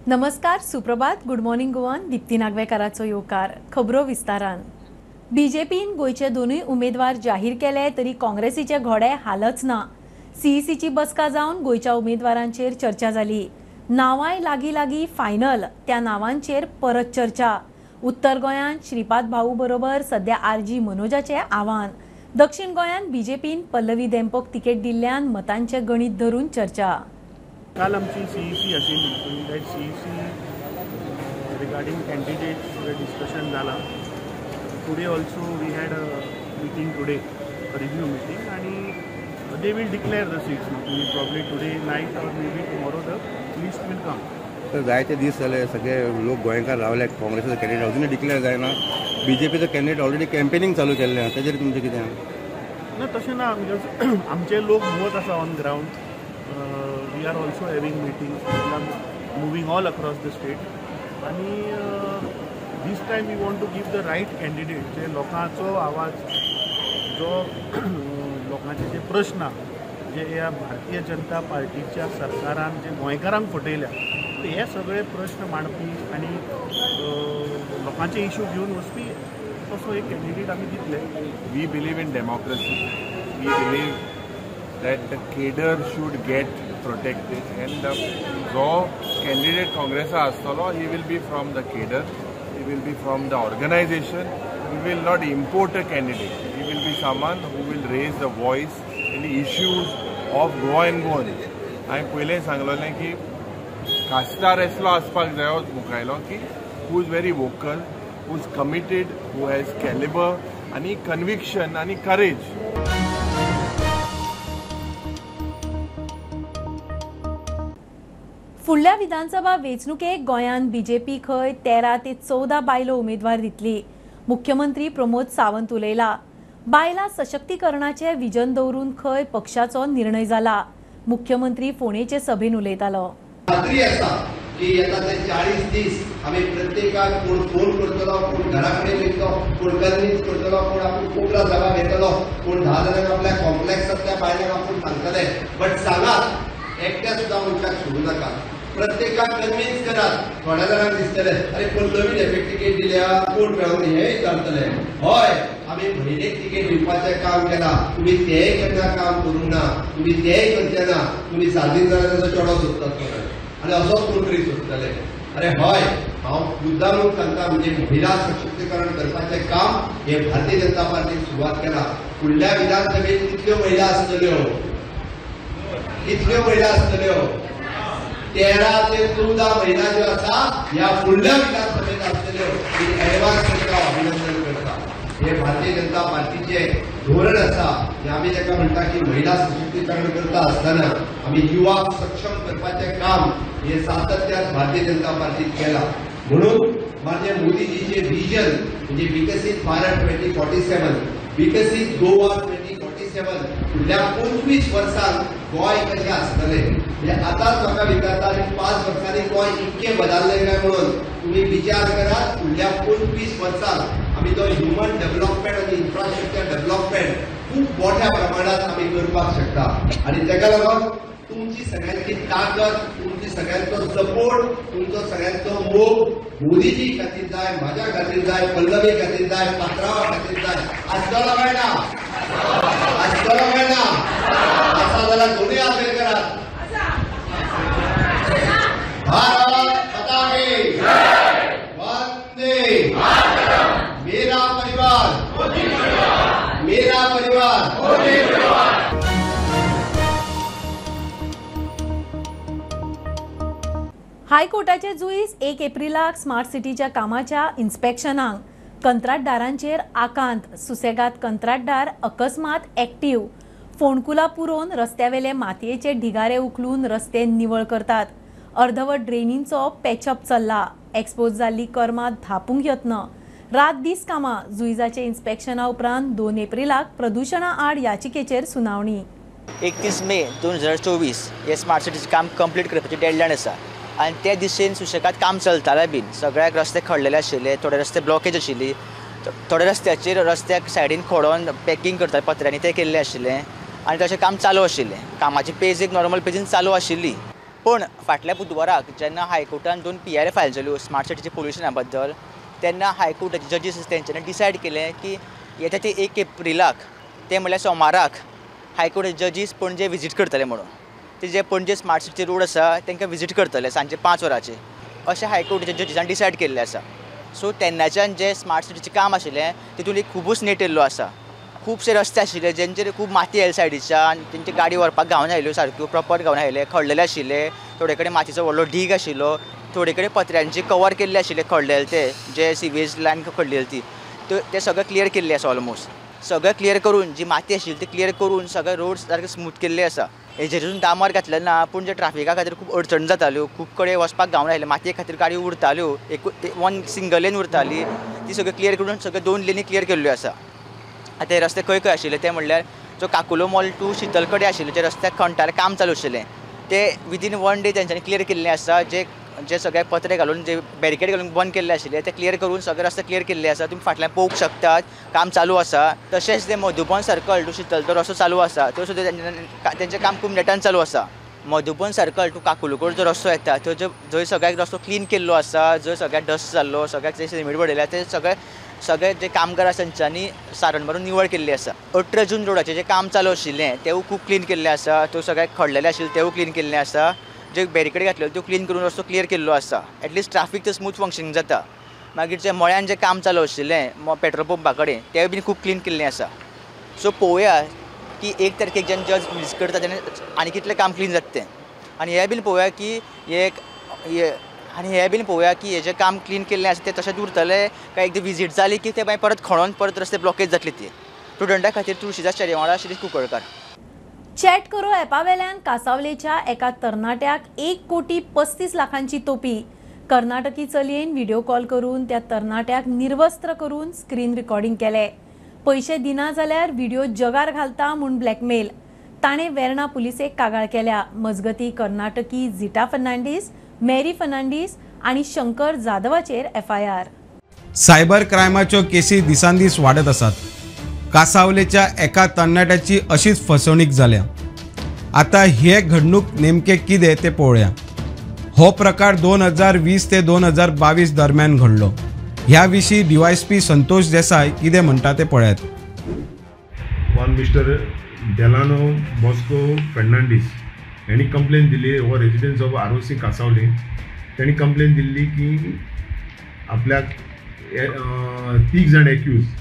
नमस्कार, सुप्रभात, good morning गोवान. दीप्ती नागवेकाराचो येवकार. खबरो विस्तारान. बीजेपीन गोंयचे दोनूय उमेदवार जाहीर केले तरी काँग्रेसीचे घोडे हालच ना. सीईसीची बसका जावन गोंयच्या उमेदवारांचेर चर्चा जाली. नांवांय लागीं लागीं फायनल, त्या नांवांचेर परत चर्चा. उत्तर गोंयांत श्रीपाद भाऊ बरोबर सध्या आरजी मनोजाचें आव्हान. दक्षिण गोंयांत बीजेपीन पल्लवी देंपोक तिकेट दिल्ल्यान मतांचें गणीत धरून चर्चा. काल आमची सीईसी आशिल्ली, that CEC regarding candidates discussion जाला. Today also we had a meeting today, review meeting, आनी they will declare the seats probably today night or maybe tomorrow the list will come. तर जायते दीस जाले सगळे लोक गोंयकार रावले, काँग्रेसीचो कॅन्डिडेट अजूनय डिक्लेअर जायना. बीजेपीचो कॅन्डिडेट ऑलरेडी कॅम्पेनिंग चालू केल्लें आसा, तेजेर तुमचें कितें आसा? ना, तशें ना, because आमचे लोक भोंवत आसा on ground. We are also having meetings, moving all across the state. आनी this time we want to give the right candidate, जे लोकांचो आवाज, जो लोकांचे जे प्रश्न आहा, जे ह्या भारतीय जनता पार्टीच्या सरकारान जे गोंयकारांक फटयल्या, हे सगळे प्रश्न मांडपी आनी लोकांचे इशू घेवन वचपी तसो एक कॅन्डिडेट आमी दितले. We believe in democracy. We believe that the cadre should get protected, and the जो candidate Congress आसतलो, he will be from the cadre, he will be from the organization. We will not import a candidate. He will be someone who will raise the voice in the issues of Goa and Goan. हांवें पयलें सांगलेलें की खासदार असलो आसपाक जायो मुखायलो की who is very vocal, who is committed, who has caliber आनी कन्विक्शन आनी करेज. फुडल्या विधानसभा वेंचणुकेक गोंयांत बीजेपी खंय 13 ते 14 बायलो उमेदवार दितली. मुख्यमंत्री प्रमोद सावंत उलयला. बायलां सशक्तीकरणाचे विजन दवरून खंय पक्षाचो निर्णय जाला. मुख्यमंत्री फोंडेचे सभेन उलयतालो. खात्री आसा की येता ते 40 दीस आमी प्रत्येकाक कोण फोन करतलो, कोण घरा कडेन वयतलो, कोण कन्विन्स करतलो, कोण आपूण कोपरा सभा घेतलो, कोण 10 जाणांक आपल्या कॉम्प्लेक्सांतल्या बायलांक आपूण सांगतले. बट सांगात, एकट्या सुद्दां मनशाक सोडूं नाका, प्रत्येकाक कन्विन्स करात. थोड्या जाणांक दिसतले अरे पल्लवी डेपेक तिकेट दिल्या, कोण मेळोन हे विचारतले. हय, आमी भयणीक तिकेट दिवपाचें काम केलां, तुमी तेंय केन्ना काम करूंक ना, तुमी तेंय करचे ना, तुमी सादीन जाल्यार ताचो चेडो सोदतात आनी असोच कोण तरी सोदतले. अरे हय, हांव मुद्दामून सांगता, म्हणजे महिला सशक्तीकरण करपाचें काम हें भारतीय जनता पार्टीन सुरवात केलां. फुडल्या विधानसभेत कितल्यो महिला आसतल्यो, कितल्यो महिला आसतल्यो? 13 ते 14 महिला ज्यो आसा ह्या फुडल्या विधानसभेत आसतल्यो. एडवान्स करता, अभिनंदन करता. हे भारतीय जनता पार्टीचे धोरण आसा. आमी ताका म्हणटा की महिला सशक्तीकरण करता आसतना आमी युवाक सक्षम करपाचें काम हे सातत्यान भारतीय जनता पार्टीन केलां. म्हणून माननीय मोदीजीचे विजन म्हणजे विकसीत भारत 2047, विकसीत गोवा 2047, फुडल्या 25 वर्सांत गोंय कशें आसतलें. म्हणजे आतांच म्हाका विचारता आनी 5 वर्सांनी गोंय इतकें बदल्लें काय म्हणून तुमी विचार करात. फुडल्या 25 वर्सांत आमी तो ह्युमन डेव्हलपमेंट आनी इन्फ्रास्ट्रक्चर डेव्हलपमेंट खूब मोठ्या प्रमाणात आमी करपाक शकता. आनी ताका लागून तुमची सगळ्यांची ताकद, तुमची सगळ्यांचो सपोर्ट, तुमचो सगळ्यांचो मोग मोदीजी खातीर जाय, म्हाज्या खातीर जाय, पल्लवी खातीर जाय, पात्रावा खातीर जाय. आसतलो काय ना? आसतलो काय ना? आसा जाल्यार दोनूय हात करात. भारत माता की वंदे. मेरा परिवार, मेरा परिवार. हायकोर्टाचे जुईस 1 एप्रिलाक स्मार्ट सिटीच्या कामाच्या इन्स्पेक्शनाक कंत्राटदारांचेर आकांत. सुसेगात कंत्राटदार अकस्मात एक्टीव. फोंडकुलां पुरोवन रस्त्यावेले मातयेचे ढिगारे उखलून रस्ते निवळ करतात. अर्धवट ड्रेनींचो पॅचअप चल्ला. एक्सपोज जाल्ली कर्मां धापूंक यत्न. रात दीस कामां. जुईजाचे इन्स्पेक्शना उपरांत 2 एप्रिलाक प्रदुशणा आड याचिकेचेर सुनावणी. 31 मे 2024 हे स्मार्ट सिटीचें काम कंप्लीट करपाची डेडलायन आसा आनी ते दिशेन सुशेगाद काम चलतालें बीन. सगळ्याक रस्ते खणलेले आशिल्ले, थोडे रस्ते ब्लॉकेज आशिल्ली, थोडे रस्त्याचेर रस्त्याक सायडीन खोडोन पॅकींग करतात पत्र्यांनी, तें केल्लें आशिल्लें आनी तशें काम चालू आशिल्लें. कामाची पेज एक नॉर्मल पेजीन चालू आशिल्ली. पण फाटल्या बुधवाराक जेन्ना हायकोर्टान 2 PIL file जाल्यो स्मार्ट सिटीच्या पोल्युशना बद्दल तेन्ना हायकोर्टाचे जजीस तेंच्यांनी डिसायड केलें की येता ते 1 एप्रिलाक ते म्हणल्यार सोमाराक हायकोर्टाचे जजीस पणजे विजीट करतले म्हणून ते जे पणजे स्मार्ट सिटीचे रोड आसा तांकां विजीट करतले सांजचे 5 वरांचेर अशें हायकोर्टाच्या जजीसान डिसायड केल्लें आसा. सो तेन्नाच्यान जें स्मार्ट सिटीचें काम आशिल्लें तितून एक खुबूच नेट येयल्लो आसा. खुबशे रस्ते आशिल्ले जेंचेर खूब माती आयली सायडीच्यान, तेंची गाडी व्हरपाक गावना आयल्यो, सारक्यो प्रोपर गावना आयले, खडलेले आशिल्ले, थोडे कडेन मातयेचो व्हडलो ढीग आशिल्लो, थोडे कडेन पत्र्यांची कवर केल्ले आशिल्ले खडलेले ते जे सिवेज लायन खडलेली ती ते सगळें क्लियर केल्लें आसा. ऑलमोस्ट सगळें क्लियर करून जी माती आशिल्ली ती क्लियर करून सगळे रोड सारके स्मूथ केल्ले आसा. हेजेरून डांबर घातलें ना पूण जे ट्राफिका खातीर खूब अडचण जाताल्यो, खूब कडेन वचपाक गावना आयलें, मातये खातीर गाडी उरताल्यो, एक वन सिंगल लेन उरताली, ती सगळी क्लियर करून सगळे 2 लेनी क्लियर केल्ल्यो आसा. आतां हे रस्ते खंय खंय आशिल्ले ते म्हणल्यार जो काकुलो मॉल टू शितल कडेन आशिल्ले जे रस्त्याक खणटाले काम चालू आशिल्लें ते विदीन 1 डे तेंच्यांनी क्लियर केल्लें आसा. जे जे सगळे पत्रे घालून जे बॅरिकेड घालून बंद केल्ले आशिल्ले ते क्लियर करून सगळे रस्ते क्लियर केल्ले आसा. तुमी फाटल्यान पळोवंक शकतात काम चालू आसा. तशेंच ते मधुबन सर्कल टू शितल तो रस्तो चालू आसा तो सुद्दां तेंचें काम खूब नेटान चालू आसा. मधुबन सर्कल टू काकुलूकड जो रस्तो येता तो जंय सगळ्याक रस्तो क्लीन केल्लो आसा, जंय सगळ्याक डस्ट जाल्लो, सगळ्याक जे सिमेंट बडयल्या ते सगळे सगळे जे कामगार आसा तेंच्यांनी सारण मारून निवळ केल्ली आसा. 18 जून रोडाचें जें काम चालू आशिल्लें तेवूय खूब क्लीन केल्लें आसा. त्यो सगळ्याक खडलेलें आशिल्लें तेवूय क्लीन केल्लें आसा. जे बॅरिकेड घातलेले त्यो क्लीन करून रस्तो क्लियर केल्लो आसा. एटलिस्ट ट्राफीक तर स्मूथ फंक्शनींग जाता. मागीर जे मळ्यान जें काम चालू आशिल्लें पेट्रोल पंपा कडेन तेंय बीन खूब क्लीन केल्लें आसा. सो पळोवया की 1 तारखेक जेन्ना जज विजीट करता तेन्ना आनी कितलें काम क्लीन जाता तें, आनी हें बीन पळोवया की हें जें काम क्लीन केल्लें आसा तें तशेंच उरतलें काय एकदां विजीट जाली की तें मागीर परत खणोन परत रस्ते ब्लॉकेज जातली ती. स्टुडंटा खातीर तुळशीदास च्यारी वांगडा शिरीष कुंकळकार. चॅट करो ॲपा वेल्यान कासावलेच्या एका तरणाट्याक 1,35 कोटींची तोपी. कर्नाटकी चलयेन व्हिडिओ कॉल करून त्या तरणाट्याक निर्वस्त्र करून स्क्रीन रिकॉर्डिंग केले. पैशे दिना जाल्यार व्हिडिओ जगार घालता म्हूण ब्लॅकमेल. ताणें वेर्णा पुलिसेक कागाळ केल्या. मजगती कर्नाटकी झिटा फर्नांडीस, मेरी फर्नांडीस आनी शंकर जाधवाचेर FIR. Cyber क्रायमाच्यो केसी दिसान दीस वाडत आसात. कासावलेच्या एका तरणाट्याची अशीच फसवणूक जाल्या. आता हे घडणूक नेमके कितें ते पळोवया. हो प्रकार 2020 ते 2022 दरम्यान घडलो. ह्या विशीं DYSP Santosh Desai कितें म्हणटा ते पळयात. One mister Delano Bosco Fernandes यांनी कंप्लेन दिली. हो रेजिडन्स ऑफ ROC कासावले. त्यांनी कंप्लेन दिल्ली की आपल्याक 3 जाण accused,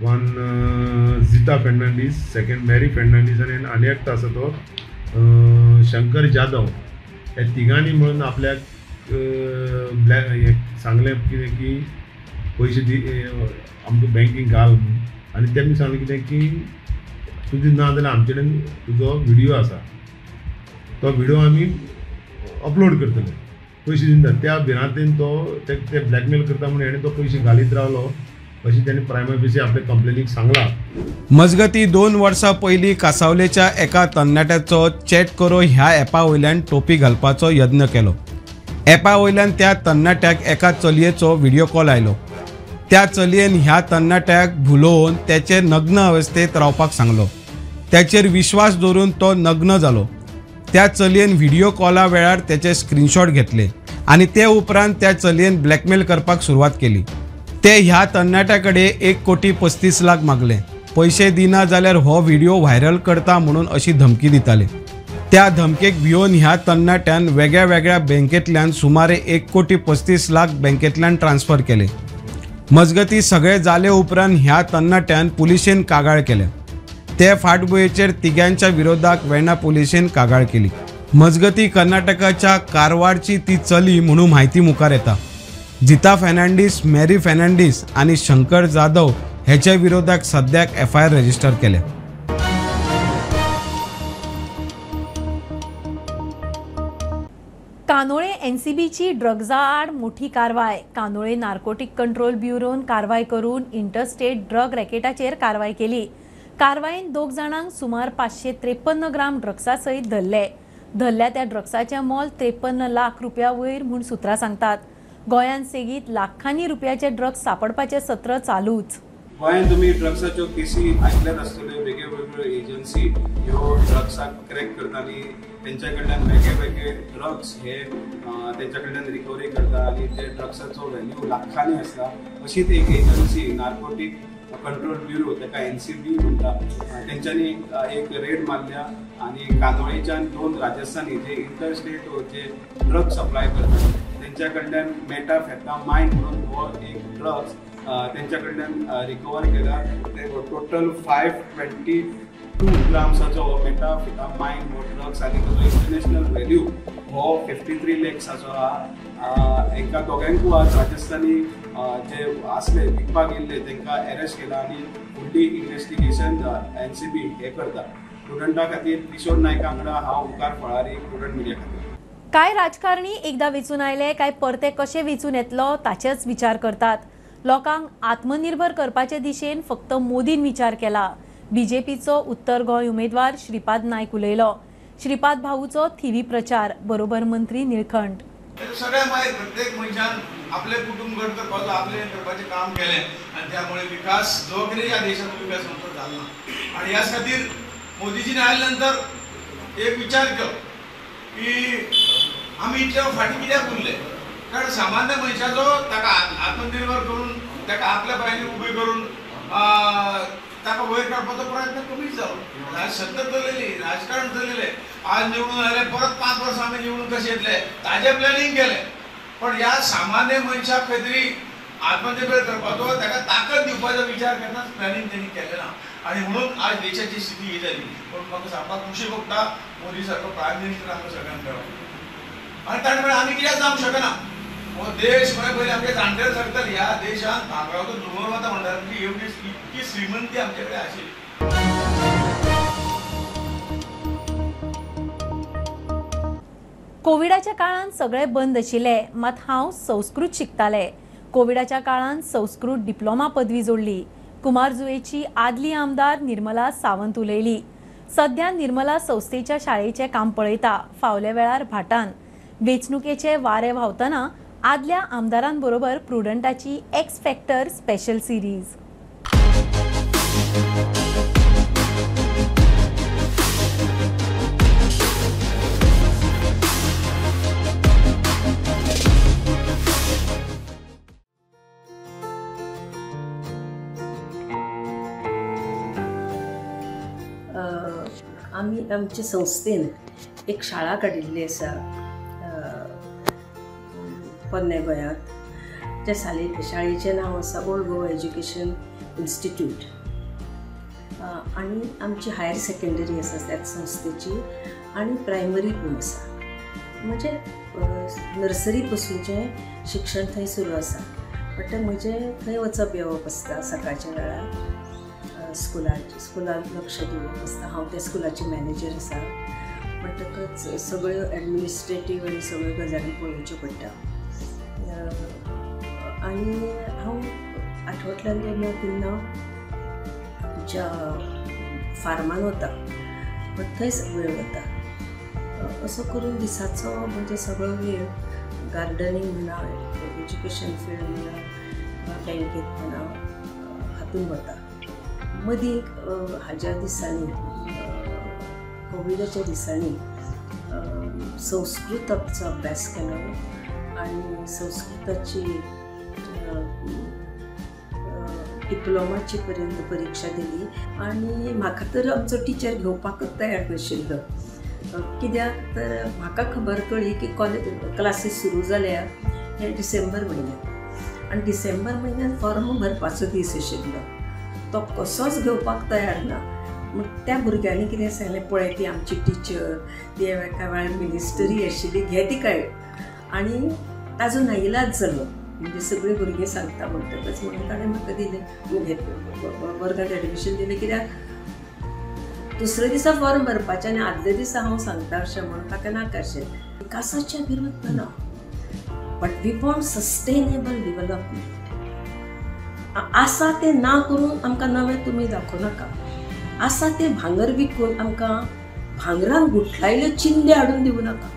one Zita Fernandes, second Mary Fernandes आनी आनी एकटो आसा तो शंकर जाधव, ह्या तिगांनी म्हणून आपल्याक सांगलें कितें की पयशे दी आमकां बँकींग घाल म्हणून, आनी तेमी सांगलें कितें की तुजी ना जाल्यार आमचे कडेन तुजो व्हिडियो आसा, तो व्हिडियो आमी अपलोड करतले, पयशे दिना. त्या भिरांतेन तो ते ब्लॅकमेल करता म्हणून हेणें तो पयशे घालीत रावलो अशें तेणें प्रायमा फेसी आपल्या कंप्लेनीक सांगलां. मजगती 2 वर्सां पयलीं कासावलेच्या एका तरणाट्याचो चॅट करो ह्या ॲपा वयल्यान टोपी घालपाचो यत्न केलो. ॲपा वयल्यान त्या तरणाट्याक एका चलयेचो व्हिडिओ कॉल आयलो. त्या चलयेन ह्या तरणाट्याक भुलोवन त्याचे नग्न अवस्थेत रावपाक सांगलो. त्याचेर विश्वास दवरून तो नग्न जालो. त्या चलयेन व्हिडिओ कॉला वेळार त्याचे स्क्रीनशॉट घेतले आनी ते उपरांत त्या चलयेन ब्लॅकमेल करपाक सुरवात केली. ते ह्या तरणाट्या कडेन 1,35 कोटी मागले. पयशे दिना जाल्यार हो व्हिडिओ व्हायरल करता म्हणून अशी धमकी दिताले. त्या धमकेक भियोवन ह्या तरणाट्यान वेगळ्या वेगळ्या बँकेंतल्यान सुमारे 1,35 कोटी बँकेंतल्यान ट्रान्स्फर केले. मजगती सगळे जाले उपरांत ह्या तरणाट्यान पुलिशेन कागाळ केल्या. ते फाटभुंयेचेर तिगांच्या विरोधात वेर्णा पुलिशेन कागाळ केली. मजगती कर्नाटकाच्या कारवारची ती चली म्हणून म्हायती मुखार येता. जिता फर्नांडीस, मेरी फर्नांडीस आनी शंकर जाधव हेच्या विरोधात सद्याक FIR register केल्या. कानोळे एनसीबीची ड्रग्जा आड मोठी कारवाय. कानोळे नार्कोटिक कंट्रोल ब्युरोन कारवाय करून इंटरस्टेट ड्रग रॅकेटाचेर कारवाय केली. कारवायेन 2 जाणांक सुमार 553 ग्राम ड्रग्सा सयत धरले. धरल्या त्या ड्रग्साचें मोल 53 लाख रुपया वयर म्हूण सुत्रां सांगतात. गोंयांत सेगीत लाखांनी रुपयाचे ड्रग्स सापडपाचें सत्र चालूच. गोंयांत तुमी ड्रग्साच्यो केसी आयकल्यात आसतल्यो, वेगळे वेगळे कंट्रोल एजन्सी ह्यो ड्रग्साक क्रॅक करता आनी तेंच्या कडल्यान वेगळे वेगळे ड्रग्स हे तेंच्या कडल्यान रिकवरी करता आनी ते ड्रग्साचो व्हॅल्यू लाखांनी आसता. अशीच एक एजन्सी नार्कोटीक कंट्रोल ब्युरो ताका NCB म्हणटा, तेंच्यांनी एक रेड मारल्या आनी कांदोळेच्यान 2 राजस्थानी जे इंटर स्टेट जे ड्रग सप्लाय करतात तेंच्या कडल्यान मेटाफेटामायन म्हणून हो एक ड्रग्स तेंच्या कडल्यान रिकवर केला. टोटल 522 ग्राम्साचो हो मेटाफेटामायन हो ड्रग्स आनी ताचो इंटरनॅशनल व्हॅल्यू हो 53 लॅक्साचो आहा. एका दोगांकूय आज राजस्थानी जे आसले विकपाक येयल्ले तांकां अरेस्ट केला आनी फुडली इन्वेस्टिगेशन NCB हे करता. प्रुडंटा खातीर किशोर नायका वांगडा हांव ओंकार फळारी, प्रुडंट मिडिया खातीर. कांय राजकारणी एकदा वेंचून आयले काय परते कशे वेंचून येतलो ताचेच विचार करतात. लोकांक आत्मनिर्भर करपाचे दिशेन फक्त मोदीन विचार केला. बीजेपीचो उत्तर गोंय उमेदवार श्रीपाद नायक उलयलो. श्रीपाद भाऊचो थिवी प्रचार बरोबर मंत्री निळखंठ. सगळ्या मागीर प्रत्येक मनशान आपले कुटुंब घट करपाचो आपले करपाचें काम केलें आनी त्यामुळे विकास जो कितें ह्या देशाचो विकास आमचो जालो ना. आनी ह्याच खातीर मोदीजीन आयल्या नंतर एक विचार केलो की आमी इतले फाटीं कित्याक उरले, कारण सामान्य मनशाचो ताका आत्मनिर्भर करून ताका आपल्या पांयांनी उबे करून ताका वयर काडपाचो प्रयत्न कमीच जालो. सत्ता चलयली, राजकारण चलयलें, आज निवडून आयले परत 5 वर्सां आमी निवडून कशें येतले ताजें प्लॅनिंग केलें, पण ह्या सामान्य मनशाक खंय तरी आत्मनिर्भर करपाचो ताका ताकद दिवपाचो विचार केन्नाच प्लॅनिंग तेणी केलें ना आनी म्हणून आज देशाची स्थिती ही जाली. पूण म्हाका सांगपाक खुशी भोगता मोदी सारको प्रायम मिनिस्टर आमकां सगळ्यांक मेळ्ळो आनी ताणें म्हणलें आमी कित्याक जावंक शकना, हो देश म्हळ्यार पयलीं आमचे जाणटेले सांगताले ह्या देशांत भांगराचो दोंगर वता म्हणटाले, म्हणजे एवढी इतकी श्रीमंती आमचे कडेन आशिल्ली. कोविडाच्या काळान सगळे बंद आशिल्ले, मात हांव संस्कृत शिकताले. कोविडाच्या काळान संस्कृत डिप्लोमा पदवी जोडली. कुमारजुवेची आदली आमदार निर्मला सावंत उलयली. सध्या निर्मला संस्थेच्या शाळेचें काम पळयता. फावल्या वेळार भाटान वेंचणुकेचे वारे व्हांवतना आदल्या आमदारांबरोबर प्रुडंटाची एक्स फॅक्टर स्पेशल सिरीज. आमी आमचे संस्थेन एक शाळा काडिल्ली आसा पोन्न्या गोंयांत. त्या शाळेचें नांव आसा ओल्ड गोवा एज्युकेशन इन्स्टिट्यूट आनी आमची हायर सेकेंडरी आसा त्याच संस्थेची आनी प्रायमरी पण आसा. म्हणजे नर्सरी पासूनचें शिक्षण थंय सुरू आसा. म्हणटा म्हजें थंय वचप येवप आसता सकाळच्या वेळार. स्कुलांत लक्ष दिवप आसता. हांव त्या स्कुलाची मॅनेजर आसा म्हणटकच सगळ्यो एडमिनिस्ट्रेटीव आनी सगळ्यो गजाली पळोवच्यो पडटा. आनी हांव आठवड्यांतल्यान 2 3 आमच्या फार्मान वता, बट थंयच वेळ वता. असो करून दिसाचो म्हणजे सगळो वेळ गार्डनिंग म्हणा, एज्युकेशन फिल्ड म्हणा, बँकेत म्हणा हातून वता. मदीं हाज्या दिसांनी कोविडाच्या दिसांनी संस्कृताचो अभ्यास केलो आनी संस्कृताची डिप्लोमाची पर्यंत परीक्षा दिली. आनी म्हाका तर आमचो टिचर घेवपाकच तयार नाशिल्लो, कित्याक तर म्हाका खबर कळ्ळी की कॉलेज क्लासीस सुरू जाल्या हे डिसेंबर म्हयन्यांत आनी डिसेंबर म्हयन्यांत फॉर्म भरपाचो दीस आशिल्लो. तो कसोच घेवपाक तयार ना. मग त्या भुरग्यांनी कितें सांगलें, पळय ती आमची टिचर, ती एका वेळार मिनिस्टरी आशिल्ली, घे तिका. आनी ताजो नाइलाज जालो. म्हणजे सगळीं भुरगीं सांगता म्हणटकच म्हणून ताणें म्हाका दिलें, वर्गांत एडमिशन दिलें. कित्याक दुसऱ्या दिसा फॉर्म भरपाचें आनी आदल्या दिसा हांव सांगता अशें म्हणून ताका नाका अशें. विकासाच्या विरुद्ध ना, but we want sustainable development. आसा तें ना करून आमकां नवें तुमी दाखोवं नाका. आसा तें भांगर विकून आमकां भांगरान गुठलायल्यो चिंदे हाडून दिवं नाका.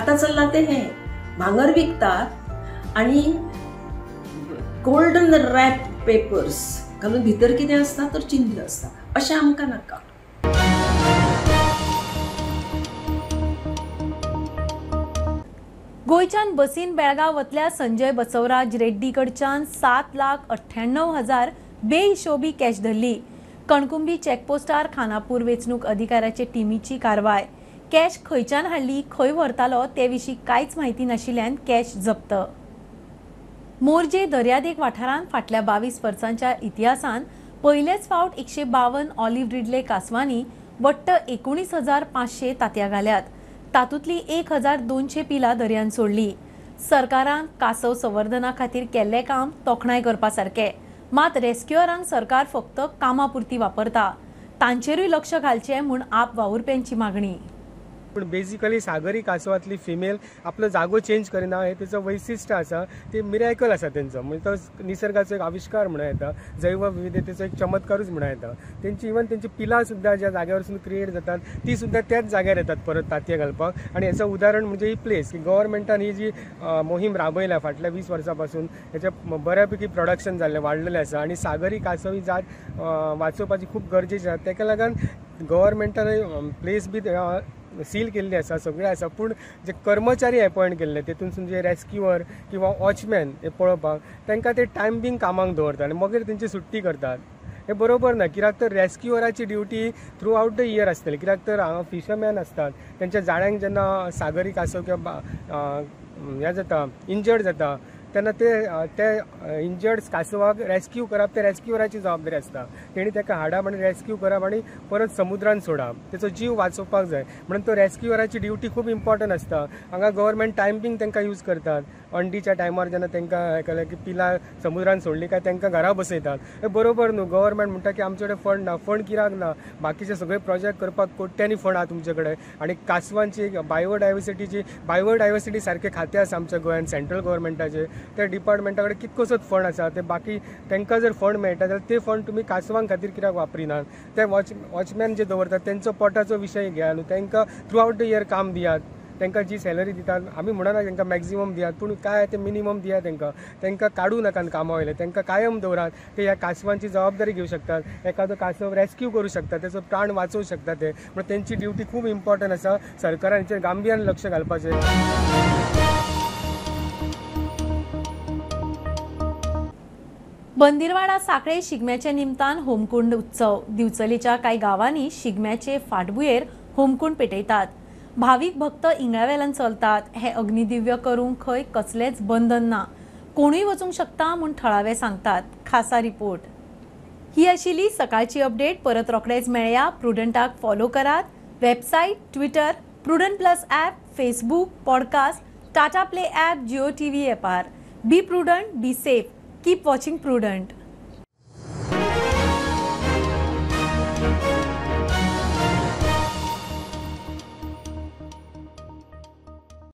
आतां चल्लां तें हें, भांगर विकतात आनी गोल्डन रॅप पेपर्स घालून भितर कितें आसता तर चिंदे आसता. अशें आमकां नाका. गोंयच्यान बसीन बेळगांव वतल्या संजय बसवराज रेड्डी कडच्यान 7,98,000 बेहिशोबी कॅश धरली. कणकुंबी चेकपोस्टार खानापूर वेंचणूक अधिकाऱ्याचे टिमीची कारवाय. कॅश खंयच्यान हाडली, खंय व्हरतालो ते विशीं कांयच म्हायती नाशिल्ल्यान कॅश जप्त. मोरजे दर्यादेग वाठारांत फाटल्या 22 वर्सांच्या इतिहासांत पयलेच फावट 152 ऑलिव्ह रिडले कासवांनी वट्ट 19,500 तांतयां घाल्यात. तातूंतली 1,200 पिलां दर्यान सोडली. सरकारान कासव संवर्धना खातीर केल्लें काम तोखणाय करपा सारकें, मात रेस्क्युअरांक सरकार फक्त कामा पुरती वापरता, तांचेरूय लक्ष घालचें म्हूण आप वावुरप्यांची मागणी. पूण बेजिकली सागरी कासवांतली फिमेल आपलो जागो चेंज करिना हें तेचो वैशिश्ट आसा, ते मिरायकल आसा तेंचो, म्हणजे तो निसर्गाचो एक आविश्कार म्हणूं येता, जैवविविधतेचो एक चमत्कारूच म्हणूं येता. तेंची इवन तेंची पिलां सुद्दां ज्या जाग्यावरसून क्रिएट जातात ती सुद्दां त्याच जाग्यार येतात परत तांतयां घालपाक. आनी हेचो उदाहरण म्हणजे ही प्लेस की गव्हर्मेंटान ही जी मोहीम राबयल्या फाटल्या 20 वर्सां पासून, हेच्या बऱ्यापैकी प्रोडक्शन जाल्लें वाडलेलें आसा आनी सागरी कासव ही जात वाचोवपाची खूब गरजेची आसा. तेका लागून गव्हर्मेंटान प्लेस बी सील केल्ली आसा, सगळें आसा, पूण जे कर्मचारी एपॉयंट केल्ले तेतूनसून जे रेस्क्युअर किंवा वॉचमॅन हे पळोवपाक तांकां ते टायम बींग कामाक दवरतात आनी मागीर तेंची सुट्टी करतात. हें बरोबर ना, कित्याक तर रेस्क्युअराची duty throughout the year आसतली. कित्याक तर हांगा फिशरमॅन आसतात, तेंच्या जाळ्यांक जेन्ना सागरी कासव किंवा हें जाता, इंजर्ड जाता, तेन्ना ते ते इंजर्ड कासवाक रेस्क्यू करप ते रेस्क्युअराची जबाबदारी आसता. तेणी ताका हाडप आनी रेस्क्यू करप आनी परत समुद्रान सोडप, तेचो जीव वाचोवपाक जाय. म्हणून तो रेस्क्युअराची ड्युटी खूब इम्पॉर्टंट आसता. हांगा गव्हर्मेंट टायमींग तांकां यूज करतात. अंडीच्या टायमार जेन्ना तांकां हें केलें की पिलां समुद्रान सोडली काय तांकां घरा बसयतात, हें बरोबर न्हू. गव्हर्मेंट म्हणटा की आमचे कडेन फंड ना, फंड कित्याक ना? बाकीचे सगळे प्रोजेक्ट करपाक कोट्यांनी फंड आहा तुमचे कडेन. आनी कासवांची बायोडायवर्सिटीची, बायोडायवर्सिटी सारकें खातें आसा आमच्या गोंयांत सेंट्रल गव्हर्मेंटाचें, त्या डिपार्टमेंटा कडेन कितकोसोच फंड आसा. ते बाकी तांकां जर फंड मेळटा जाल्यार ते फंड तुमी कासवां खातीर कित्याक वापरिनात? ते वॉचमॅन जे दवरतात तेंचो पोटाचो विशय घेया न्हू, तांकां थ्रू आवट the year काम दियात, तांकां जी सॅलरी दितात आमी म्हणना तांकां मॅक्झिमम दियात, पूण काय ते मिनिमम दियात तांकां, तांकां काडूं नाकात कामा वयले, तांकां कायम दवरात. ते ह्या कासवांची जबाबदारी घेवं शकतात, एखादो कासव रेस्क्यू करूं शकता, तेचो प्राण वाचोवं शकता ते. म्हणून तेंची ड्युटी खूब इम्पॉर्टंट आसा. सरकारान हेचेर गांभिर्यान लक्ष घालपाचें. बंदिरवाडा साखळे शिगम्याच्या निमतान होमकुंड उत्सव. दिवचलेच्या कांय गांवांनी शिगम्याचे फाटभुंयेर होमकुंड पेटयतात. भावीक भक्त इंगळ्यावेल्यान चलतात. हे अग्निदिव्य करूंक खंय कसलेंच बंधन ना, कोणूय वचूंक शकता म्हूण थळावे सांगतात. खासा रिपोर्ट. ही आशिल्ली सकाळची अपडेट. परत रोखडेच मेळया. प्रुडंटाक फॉलो करात. Website, Twitter, Prudent plus app, Facebook, podcast, Tata play app, Jio TV ॲपार. Be prudent, be safe. Keep watching Prudent.